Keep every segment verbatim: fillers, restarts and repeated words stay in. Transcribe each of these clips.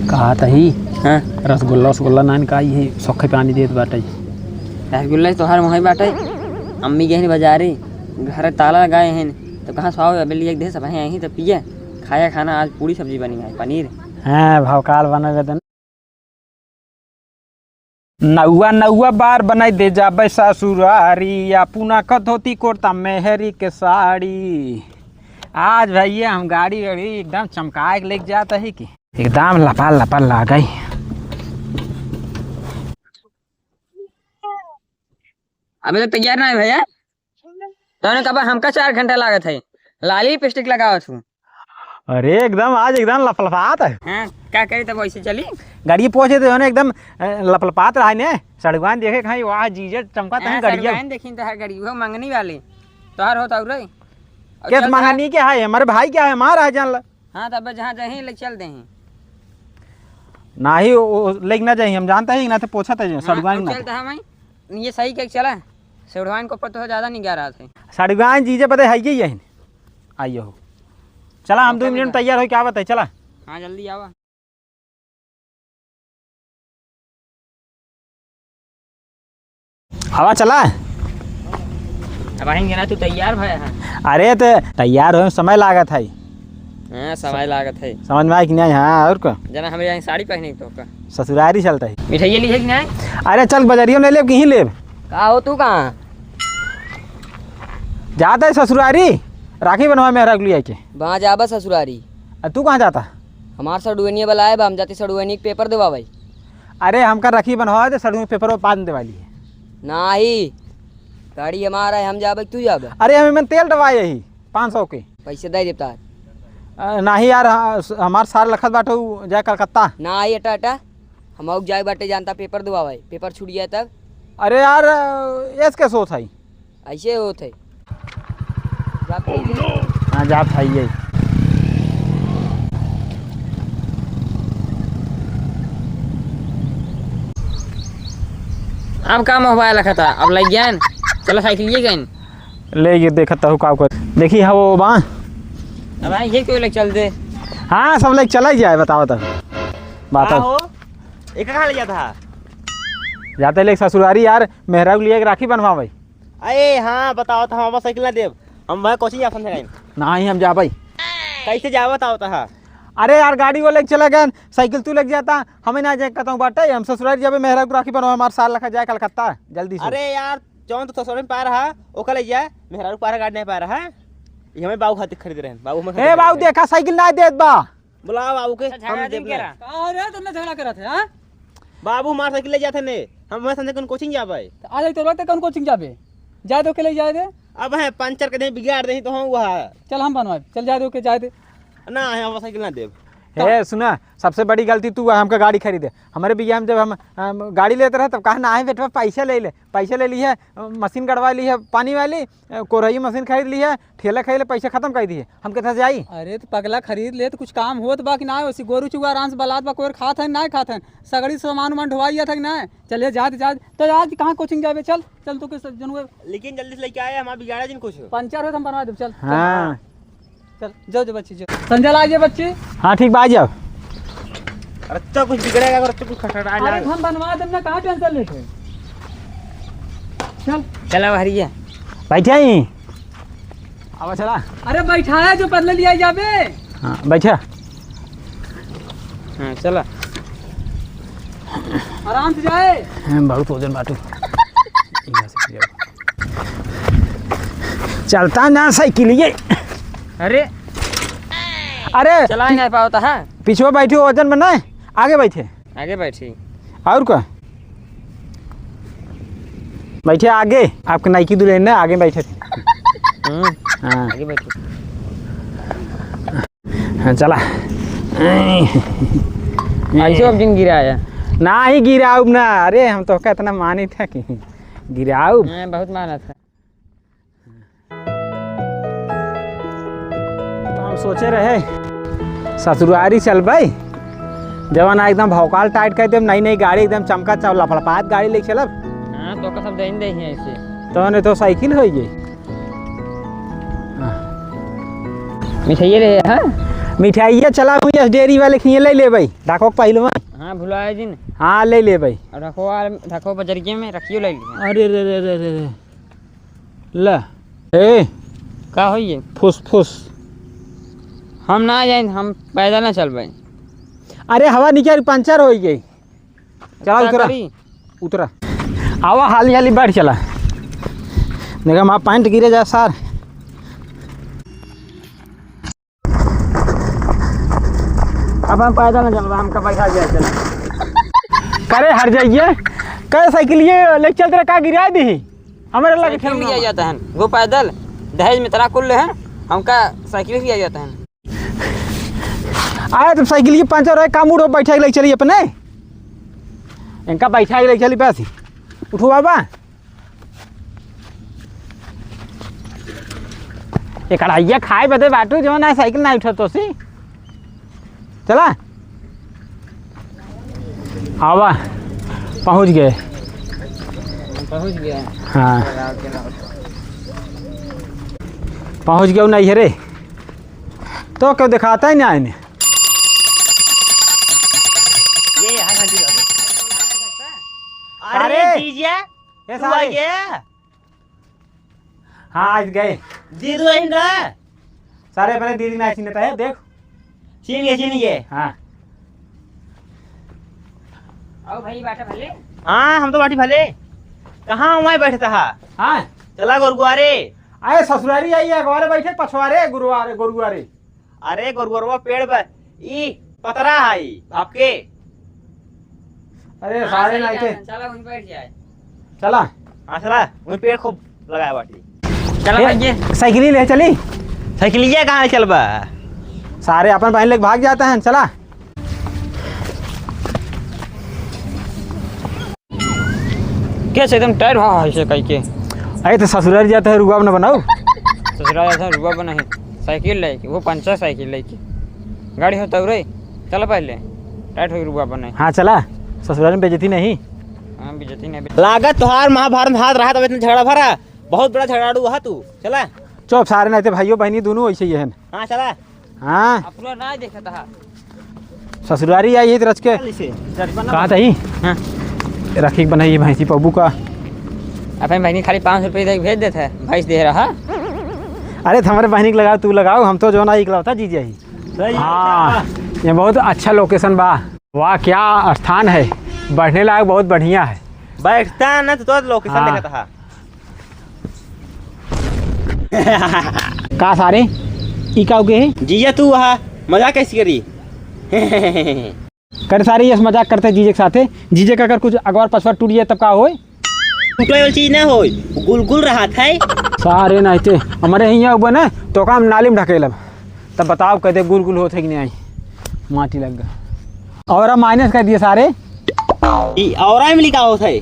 कहा तही? हाँ। रसगुल्ला, रसगुल्ला नान का, ये सोखे पानी देत बाटे। रसगुल्ला तोहार मुँहे बाटे। अम्मी गहन बाजारे, घर ताला लगाए हैं, तो कहाँ से आओ? अबे लिए दे सब हैं, यहीं तो पिए। खाया खाना, आज पूरी सब्जी बनी है, पनीर। हाँ, भौकाल बने बदन। नौवा नौवा बार बनाई दे जाबे ससुरारी, अपना क धोती कुर्ता मेहरी के साड़ी। आज भैया हम गाड़ी वाड़ी एकदम चमकाए के लेके जात ही कि एकदम लपा लपा लागई। अबे तो तैयार ना है भैया। तौने कबा हमका चार घंटा लागत है, लाली लिपस्टिक लगावत हूँ। अरे एकदम आज एकदम लपलपात है। हाँ, का करी तब वैसे चली? गाड़ी पहुँचे तो एकदम, अ, लपलपात रहा ने। सड़ुआन देखे कहीं वाह जीजे चमकत है हाँ, गड़िया। सड़ुआन देखी तो हर गड़ी वो मंगनी वाली। तोहर होत और रे। और केस चल मंगनी रहा। क्या है? हमारे भाई क्या है? हमारा है जान ला। हाँ, तब जहाँ जाही ले चल देही। नाही, वो, वो लेके ना जाही, हम जानता है कि ना तो पोछत है, हाँ, सड़ुआन अब ना चल तो। तो हम आई। ये सही कह के चला, सेवढ़वाइन को ऊपर तो ज्यादा निगाह रहा था। सड़ुआइन जीजे पता है, ये यही। आइयो हो। चला, हम ओके दो मिनट में भैया। तैयार हो, क्या बताए, चला। हाँ, जल्दी आवा। आवा, चला। अब आएंगे ना, तू तैयार भया है। अरे, तो तैयार हो, समय लागत है। हाँ, समय लागत है। समझ में आए कि नहीं? हाँ, और का? जना हमरे यहाँ साड़ी पहने तो का? ससुरारी चलता है। मिठाई ली है कि नहीं? अरे चल, बजरियो नहीं लेब, कहीं लेब। का हो तू कहाँ? जाता है ससुरारी, राखी बनवा में रख लिया के। वहाँ जाबा ससुरारी। आ, तू कहाँ जाता? हमार सड़ुआनिया वाला है बा, हम जाती सड़ुआनी के पेपर देवा भाई। अरे हमका राखी बनवा दे, सड़ुआनी पेपर पान देवा ली है। नाही, गाड़ी हमारा है, हम जाबे, तू जाबे। अरे हम एमन तेल डवाए यही पाँच सौ के। पैसे दे देता। अ, नाही यार, ह-, हमार सार लखत बाटे उ जाए कलकत्ता। नाही, अटा, अटा, हम आउक जाए बाटे जानता पेपर दुआ भाई, पेपर छूट जाए तब। अरे यार, अ, एस के सोच है। ऐसे होत है। जात है ये। हाँ, जात है ये। अब का मोबाइल रखा था, अब लग गया न? चलो साइकिल ये गए न। ले ये देखत हूँ का कर। देखी हाँ वो बा। अब भाई ये क्यों ले चल दे? हाँ, सब ले चला ही जाए, बताओ तो। बात का है। हो? एक कहाँ ले जाता है? जाते ले ससुरारी यार, मेहरा के लिए एक राखी बनवावे। अरे हाँ, बताओ तो हम साइकिल ना देब। हम वह कोचिंग जा समझे। नाही, हम जाबे। कैसे जाबे बताओ तो हाँ। अरे यार, गाड़ी वो लेके चला गए, साइकिल तू लेके जाता, हमें ना जाए कहता हूँ बाटे, हम ससुराल जाबे, मेहरा के राखी बनवा, हमार सार लखा जाए कलकत्ता, जल्दी से। अरे यार, जौन तो ससुराल में पा रहा, ओका ले जाए, मेहरा के पा रहा, गाड़ी नहीं पा रहा। ये हमें बाबू खातिर खरीद रहे हैं, बाबू हमें ए खरीद बाबू, रहे हैं। देखा साइकिल ना देत बा। बुलाओ बाबू के, अच्छा, हम झगड़ा देब जिन ना। करा। का हो रे, तुमने झगड़ा करत है, हाँ? बाबू हमार साइकिल ले जाते ने, हम वहाँ संजय कौन कोचिंग जाबे। तो आ जाई तो रोते कौन कोचिंग जाबे? जाए दो के ले जाए दे। अब है पंचर के दे बिगाड़ दे तो हम वहाँ। चल हम बनवाए, चल जाए दो के जाए दे। ना है, हम साइकिल ना देब। हे सुना, सबसे बड़ी गलती तू है, हमका गाड़ी खरीदे। हमारे बियाह में जब हम, हम गाड़ी लेते रहे तब कहा ना है बेटवा पैसा ले ले, पैसा ले ली है, मशीन गड़वा ली है पानी वाली, कोरही मशीन खरीद ली है, ठेला खरीद ले, पैसा खत्म कर दिए, हम कहते जाई। अरे तो पगला खरीद ले तो कुछ काम होत बा कि ना, वैसे गोरू चुआ आराम से बलात बा, कोर खात है ना खात है, सगड़ी सामान उमान ढुवाई था कि ना। चलिए जात जात तो आज कहाँ कोचिंग जाबे, चल चल तू के सब जनुए। लेकिन जल्दी से लेके आए, हमारा बिगाड़ा जिन कुछ। पंचर हो तो हम बनवा देब, चल, चल। हाँ। चल, जाओ, जाओ बच्ची, जाओ। संजय ला, आ जाओ बच्ची। हाँ, ठीक बा, आ जाओ। अरे, अच्छा कुछ बिगड़ेगा, अगर अच्छा कुछ खटखटाए अरे, लाग। हम बनवा देब ना, कहाँ टेंशन लेते हैं? चल। चला, हरिया। बैठे ही। अब चला। अरे, बैठा है, जो बदले लिया जाबे। हाँ, बैठा। हाँ, चला। आराम से जाए। हाँ, बहुत वजन बाटू। चलता ना साइकिल ये। अरे। अरे। चला ही नहीं पावता है। पीछे बैठी हो, वजन में नहीं, आगे बैठे। आगे बैठी। और का? बैठे आगे, आपके नाइकी दुल्हन ने आगे बैठे थे। हम्म। हाँ। आगे बैठी। हाँ, चला। ऐसे अब जिन गिराया। ना ही गिराउब ना। अरे, हम तो का इतना मानी था कि गिराउब। हाँ, बहुत माना था। हम सोचे रहे ससुरारी चलबे, जवन आ एकदम भौकाल टाइट कर देब, नई नई गाड़ी एकदम चमका चौ लफड़पात गाड़ी लेके चलब। हाँ, तो का सब देन दे ही ऐसे। तो ने तो साइकिल होई गई। मिठाइए ले, हाँ? मिठाइया चला हुई यस डेयरी वाले खिए ले लेबै। ढाको के पहिलवा। हाँ, भुलाए दिन। हाँ, ले लेबै। और रखो आ, रखो बजरिये में, रखियो ले लिया। अरे रे रे रे रे रे। ले। ए। का होई ये? फुस फुस। हम ना जाए, हम पैदल ना चलबै। अरे हवा निकल पंचर हो गई। चला का उतरा। करी? उतरा। आवा हाली हाली बैठ चला। देखा माँ पैंट गिरे जा सार। अब हम पैदल न चलबा, हमका बैठा दिया चल। करे हर जाइए। कहे साइकिल ये ले चल तेरा का गिरा दी। हमारे लगे साइकिल खेलना। लिया जाता है, वो पैदल दहेज में तलाक कर ले हैं, हमका साइकिल लिया जाता है। आए तो साइकिल की पंचर है, काम उड़ो बैठा के ले चली अपने। इनका बैठा के ले चली बस। उठो बाबा। ये कढ़ाइया खाए बदे बाटू, जो ना साइकिल ना उठा तो सी। चला। आवा, पहुँच गए। पहुँच गया। हाँ। पहुँच गए नहीं है रे। तो क्यों दिखाता ही नहीं आने। ये यहाँ घंटी लगा दो। अरे अरे! जीजा, ए तू सारे। आ गया? हाँ, आज गए। दीदी वहीं रहा? सारे अपने दीदी ना छीनता है, देख। छीन गए, छीन गए। हाँ। आओ भाई, बाटा भले। हाँ, हम तो बाटी भले। कहाँ वहीं बैठता है? हाँ। चला गोरुआरे। अरे ससुरारी आई है, अगवारे बैठे, पछवारे, गुरुआरे, गोरुआरे। अरे गोरुअरवा पेड़ बा, ई पतरा है आपके। अरे हाँ, सारे सही नाइके। कहा, चला वहीं बैठ जाए। चला। हाँ, चला, वहीं पेड़ खूब लगाया बाटी। चला ए, भैया। साइकिल ले चली। साइकिलिया कहाँ ले चलबा? सारे अपन बहन लेके भाग जाता है, चला। कैसे एकदम टाइट भा है ऐसे कह के। अरे तो ससुराल जाता है रुआब न बनाओ। ससुराल जाता है रुआब बनाई। साइकिल लेके, वो पंचर साइकिल लेके। गाड़ी हो तौरे, चल पहले। टाइट हो रुआब बनाई। हाँ चला, ससुराल में बेइज्जती नहीं। हाँ, बेइज्जती नहीं। लागत तोहार महाभारत हाथ रहा तब इतना झगड़ा भरा, बहुत बड़ा झगड़ालू हुआ तू। चला। चुप सारे, नहीं तो भाइयों बहनी दोनों ऐसे ही है। हाँ चला। हाँ। अपना ना देखता है। ससुरारी आई है तो रच के। चल इसे, जजबा ना कहा बन। तही? हाँ। रखी के बनाई भैंसी पबू का। अपने बहनी खाली पाँच सौ रुपये दे के भेज देता है, भैंस दे रहा। अरे तो हमारे बहनी के लगाओ, तू लगाओ, हम तो जो ना इकलौता जीजा ही। सही है। हाँ, ये बहुत अच्छा location बा। वाह, क्या स्थान है, बैठने लायक बहुत बढ़िया है। बैठता ना तो, तो location हाँ। देखता है। का सारे, ई का उगे है? जीजा तू वहा मजाक कैसी करी? करे सारे, यस मजाक करते जीजे के साथे। जीजे का अगर कुछ अगवार पछवार टूट जाए तब का होए? टूटे वाली चीज ना होए, गुलगुल रहा था। सारे नहीं ते हमारे हियाँ उबे ना तो काम नाली में ढकेलब, तब बताओ कह दे गुलगुल होत है कि नहीं आई, माटी लग गया। और अब minus कर दिए सारे। ई औरा में लिखा होत है,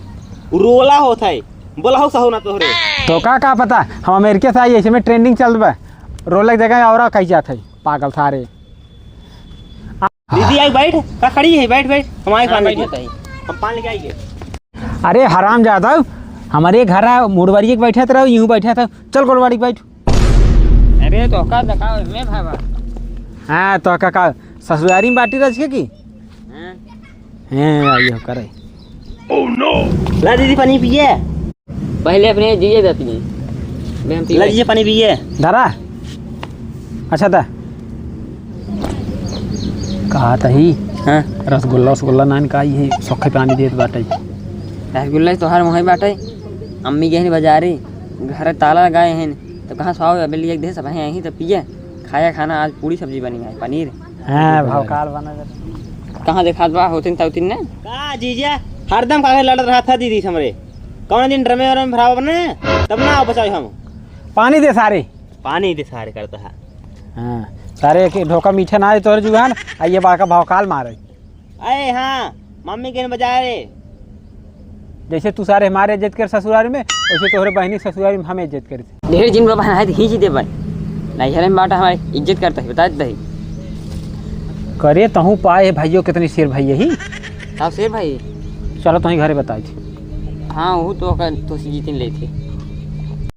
रोला होत है, बोला हो सहो ना तोहरे। तो का, का पता, हम अमेरिका से आई, ऐसे में trending चल बा, रोला की जगह औरा कही जात है, पागल सारे। दीदी आई बैठ, का खड़ी है, बैठ, बैठ, हम आई हाँ, पानी बैठ लेके। बताई। हम पानी लेके आइए। अरे हराम जादा, हमारे घर आ, मुड़वरिए के बैठे रहो, यूं बैठे था, चल गोलवाड़ी बैठ। अरे तो का देखा मैं भावा। हाँ तो का, का ससुरारी में बाटी रच के की? हाँ। हैं, आइए, करे। ला दीदी, पानी पिए। पहले अपने जिए दा पिए। बे, हम पी ला ले। दीजिए, पानी पिए। धरा। अच्छा, दा। कहा तही? हाँ। रसगुल्ला, रसगुल्ला नान का, ये सोखे पानी देत बाटे। रसगुल्ला तोहार मुँह बाटे। अम्मी गहन बाजारी, घर ताला लगाए हैं, तो कहाँ से आओ? अबे लिए दे सब हैं, यहीं तो पिए। खाया खाना, आज पूरी सब्जी बनी है, पनीर। हाँ, भाव काल बना दे। कहाँ देखात बा होतिन तौतिन ने? का जीजा, हरदम काहे लड़त रहत है दीदी से हमरे? कौन दिन ड्रमे वरमे भरावा बने, तब ना आओ बचाओ हम। पानी दे सारे। पानी दे सारे करता है। हाँ, सारे एक ढोका मीठा ना है तोहरे जुगान, आ ये बाका भाव काल मारे। अरे हाँ, मम्मी के बजाए रे। जैसे तू सारे हमारे इज्जत कर ससुराल में, वैसे तोहरे बहनी ससुराल में हमें इज्जत कर। ढेर जिन बाबा है तो खींच दे भाई। नहीं हरे में बाटा हमारी इज्जत करता है, बता देता है। करे तहूँ पाए है भाइयों, कितनी शेर भाई यही। साहब शेर भाई। चलो तहीं घरे बताई थी। हाँ, वो तो का तो सी जीतिन ले थे।